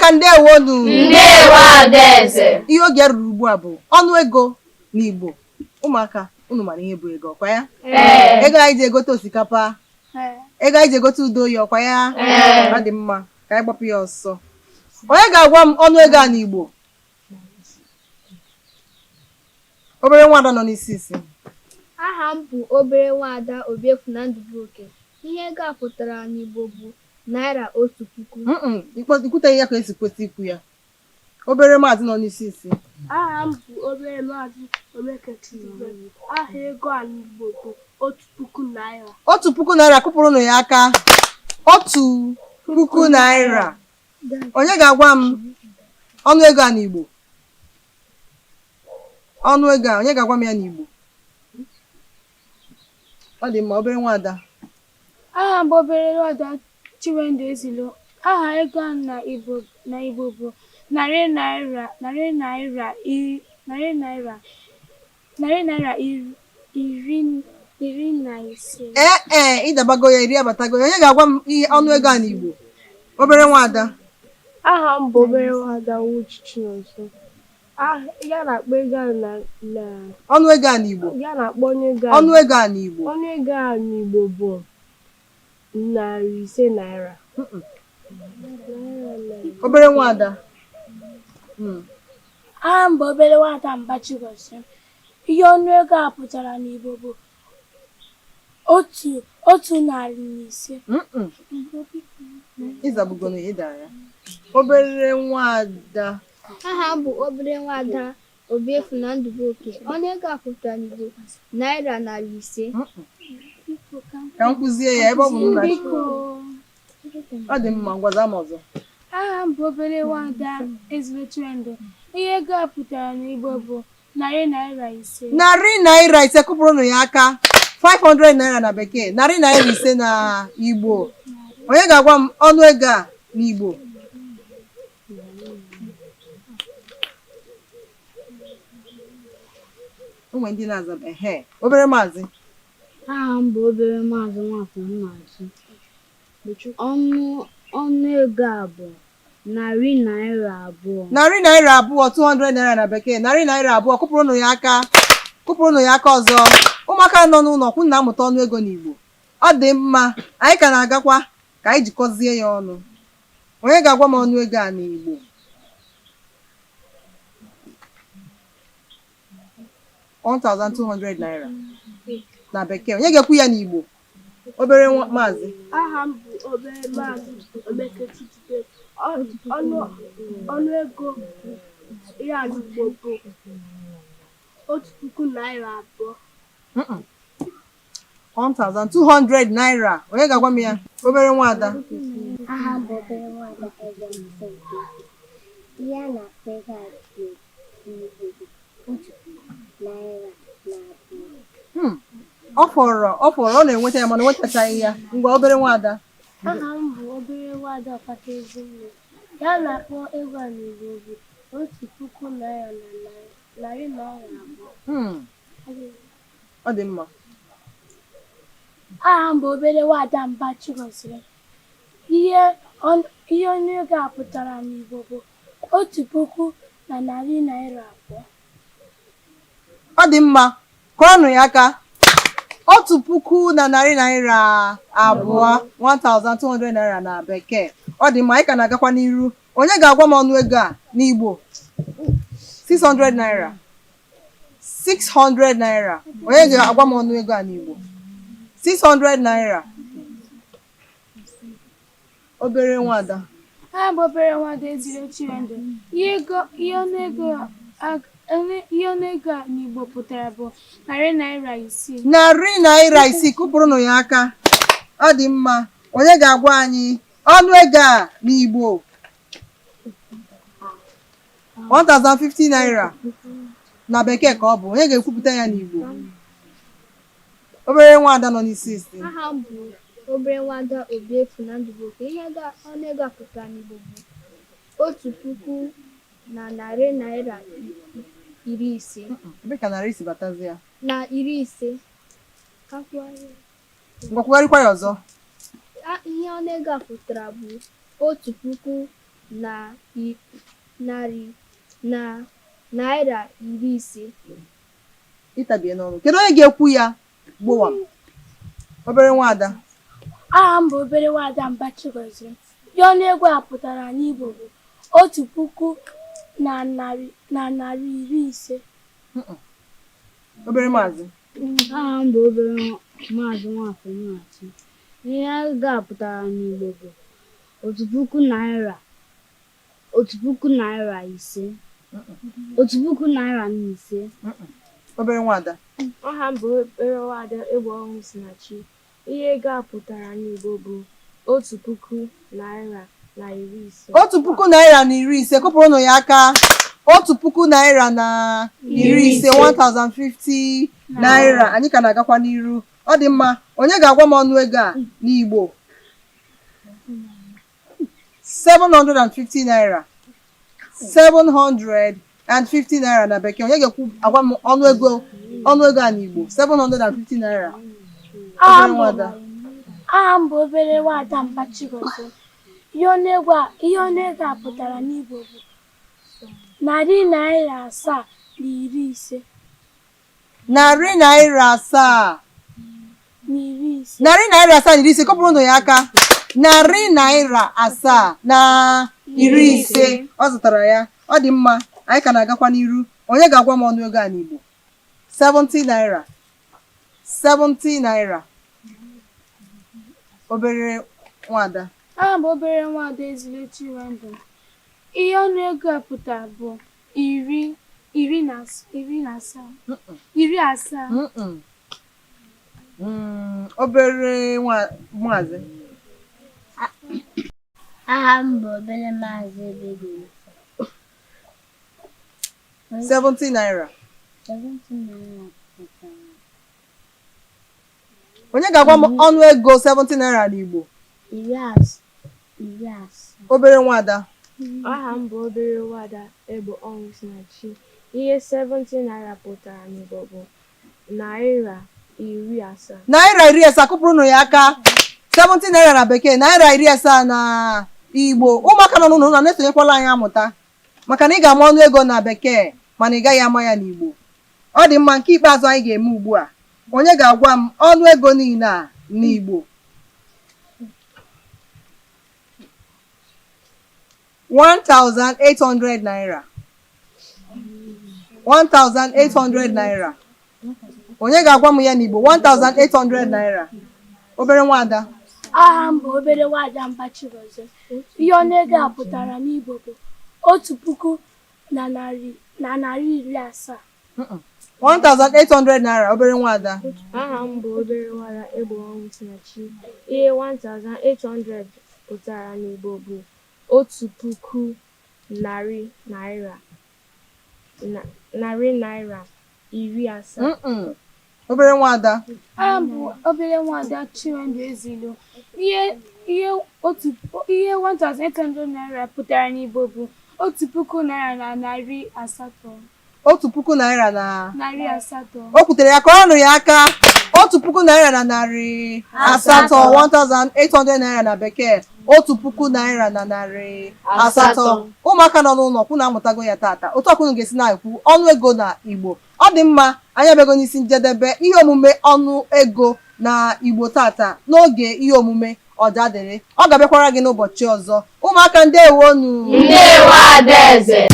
Ụmụaka, ndewonu. Ndewo, Adaeze. Ihe oge ruru ugbu a bụ ọnụ ego n'Igbo. Ụmụaka, unu mara ihe bụ ego, ọkwa ya? Ee. Ego anyị ji egote osikapa, ego anyị ji egote ude oyi, ọkwa ya? Ee. Ọ dị mma, ka anyị gbapụ ya ọsọ. Onye ga-agwa m ọnụ ego a n'Igbo? Obere nwada nọ n'isi isi. Aha m bụ obere nwaada Obiefuna Ndụbụoke. Ihe ego a pụtara n'Igbo bụ naira 1000. Ikwuteghị ya ka esi kwesị ikwu ya. Obere maazị nọ n'isi isi. Aha m bụ obere maazị Omeke Chidubem. Aha ego a n'Igbo bụ 1000 naira. ₦1000, kụpụrụnụ ya aka. ₦1000. Onye ga-agwa m ọnụ ego a n'Igbo? Ọnụ ego a, onye ga-agwa m ya n'Igbo? Ọ dị mma, obere nwaada. Aha m bụ obere nwaada Chinwendu Ezilo. Aha ego a na Igbo bụ narị naira narị naira narị naira narị naira iri iri na ise. Ee ee, ịdabago ya, iri abatago ya. Onye ga-agwa m ihe ọnụ ego a n'Igbo? Obere nwaada. Aha m bụ obere nwaada Uche Chinonso. Ya na-akpọ ego a na ọnụ ego a n'Igbo. Ya na-akpọ ọnụ ego a Ọnụ ego a n'Igbo. Ọnụ ego a n'Igbo bụ 500 naira. Obere nwaada. Aha m bụ obere nwaada Mba Chigozie. Ihe ọnụ ego a pụtara n'Igbo bụ 105. Ịzabugonu ịdara ya. Obere nwaada. Aha m bụ obere nwaada Obiefuna Ndụbụoke. Ọnụ ego a pụtara n'Igbo naira 500. Ka m kụzie ya ebe ọ bụ na ọ dị mma, ngwa zaa m ọzọ. Aha m bụ obere nwaada Ezilo Chinwendu. Ihe ego a pụtara n'Igbo bụ ₦500. ₦500, kụpụrụnụ ya aka. 500 naira na bekee, ₦500 na Igbo. Onye ga-agwa m ọnụ ego a n'Igbo? O nwere ndị na-aza ehe. Obere maazị. Aha m bụ obere maazị Nwafọ Nnaji. Ọnụ ego a bụ ₦200. ₦200, 200 naira na bekee, ₦200, kụpụrụnụ ya aka. Kụpụrụnụ ya aka ọzọ. Ụmụaka nọ n'ụlọ kwụ na-amụta ọnụ ego n'Igbo. Ọ dị mma, anyị ka na-agakwa ka anyị jikọzie ya ọnụ. Onye ga-agwa m ọnụ ego a n'Igbo? 1200 naira na bekee. Onye ga-ekwu ya n'Igbo? Obere maazị. Aha m bụ obere maazị Omeke Chidubem. Ọnụ ego ya n'Igbo bụ 1000 naira abụọ. 1200 naira. Onye ga-agwa m ya? Obere nwaada. Aha m bụ obere nwaada Eze Mfe. Ihe a na-akpọ ego a n'Igbo bụ 1000 naira na abụọ. Ọ fọrọ ọ fọrọ, ọ na-enweta ya mana o nwetachaghị ya. Ngwa, obere nwaada. Aha m bụ obere nwaada Ọkpata Ezinne. Ya na-akpọ ego a n'Igbo bụ 1000 naira na ₦200. Ọ dị mma. Aha m bụ obere nwaada Mba Chigozie. Ihe ọnụ ego a pụtara n'Igbo bụ 1000 na ₦200. Ọ dị mma, kụọnụ ya aka. 1000 na ₦200, 1200 naira na bekee. Ọ dị mma, anyị ka na-agakwa n'iru. Onye ga-agwa m ọnụ ego a n'Igbo? 600 naira. 600 naira. Onye ga-agwa m ọnụ ego a n'Igbo? 600 naira. Obere nwaada. Aha m bụ obere nwaada Ezilo Chinwendu. Ihe ọnụ ego a n'Igbo pụtara bụ ₦600. ₦600, kụpụrụnụ ya aka. Ọ dị mma. Onye ga-agwa anyị ọnụ ego a n'Igbo? 1050 naira na bekee ka ọ bụ. Onye ga-ekwupụta ya n'Igbo? Obere nwaada nọ n'isi isi. Aha m bụ obere nwaada Obiefuna Ndụbụoke. Ihe ọnụ ego a pụtara n'Igbo bụ 1000 na ₦50. Ebe ka narị isi batazi ya? Na 50. Ngwa, kwugharịkwa ya ọzọ. Ihe ọnụ ego a pụtara bụ 1000 na narị na naira 50. Ịtabie n'ọnụ. Kedu onye ga-ekwu ya? Gbowam. Obere nwaada. Aha m bụ obere nwaada Mba Chigozie. Ihe ọnụego a pụtara n'Igbo bụ 1,150. Obere maazị. Aha m bụ obere maazị Nwafọ Nnachi. Ihe ego a pụtara n'Igbo bụ 1,000 naira, ₦1,005, ₦1,005. Obere nwaada. Aha m bụ obere nwaada Egbeọnwụ Sinachi. Ihe ego a pụtara n'Igbo bụ ₦1,050. ₦1,050. Kụpụrụnụ ya aka. ₦1,050, 1050 naira. Anyị ka na-agakwa n'iru. Ọ dị mma. Onye ga-agwa m ọnụ ego a n'Igbo? 750 naira. 750 naira na bekee. Onye ga-ekwu agwa m ọnụ ego a n'Igbo? 750 naira. Aha Obere m bụ nwaada. Aha m bụ obere nwaada Mba Chigozie. Ihe ọnụego a pụtara n'Igbo bụ ₦750. ₦700 Na 50. ₦750. Kụpụrụnụ ya aka. ₦750. Ọ zụtara ya. Ọ dị mma. Anyị ka na-agakwa n'iru. Onye ga-agwa m ọnụ ego a n'Igbo? 70 naira. 70 naira. Obere nwada. Aha m bụ obere nwaada Ezile Chinwendu. Ihe ọnụego a pụtara bụ iri iri na 70, 70. Mm-mm. Obere nwa maazị. Aha m bụ obere maazị Ebere. 70 naira. 70 naira pụtara Onye ga-agwa m ọnụ ego 70 naira n'Igbo? 70. Obere nwada. Aha m bụ obere nwada Egbe Ọnwụ Sinachi. Ihe 70 naira pụtara n'Igbo bụ ₦70. ₦70. Kụpụrụnụ ya aka. 70 naira na bekee, ₦70 na Igbo. Ụmụaka nọ n'ụlọ na-esonyekwala anyị amụta, maka na ị ga-ama ọnụ ego na bekee mana ị gaghị ama ya n'Igbo. Ọ dị mma. Nke ikpeazụ anyị ga-eme ugbu a, onye ga-agwa m ọnụ ego niile a n'Igbo? 1800 naira. 1800 naira. Onye ga-agwa m ya n'Igbo? 1800 naira. Obere nwada. Aha m bụ obere nwaada Mba Chigozie. Ihe ọnụego a pụtara n'Igbo bụ 1,170. 1800 naira. Obere nwada. Aha m bụ obere nwada Egbe Ọnwụ Sinachi. Ihe 1800 pụtara n'Igbo bụ ₦1,170. Mm-mm. Obere nwada. Aha m bụ obere nwaada Chinwendu Ezilo. Ihe 1800 naira pụtara n'Igbo bụ ₦1,800. ₦1,000 na 800. O kwutere ya. Kọrọnụ ya aka. ₦1,800, 1800 naira na bekee, ₦1,800. Ụmụaka nọ n'ụlọ kwụ na-amụtago ya tata otu ọkụnụ ga-esi na-ekwu ọnụ ego na Igbo. Ọ dị mma. Anyị abịago n'isi njedebe ihe omume ọnụ ego na Igbo tata n'oge ihe omume Ọjadịrị. Ọ ga-abịakwara gị n'ụbọchị ọzọ. Ụmụaka, ndewonu. Ndewo, Adaeze.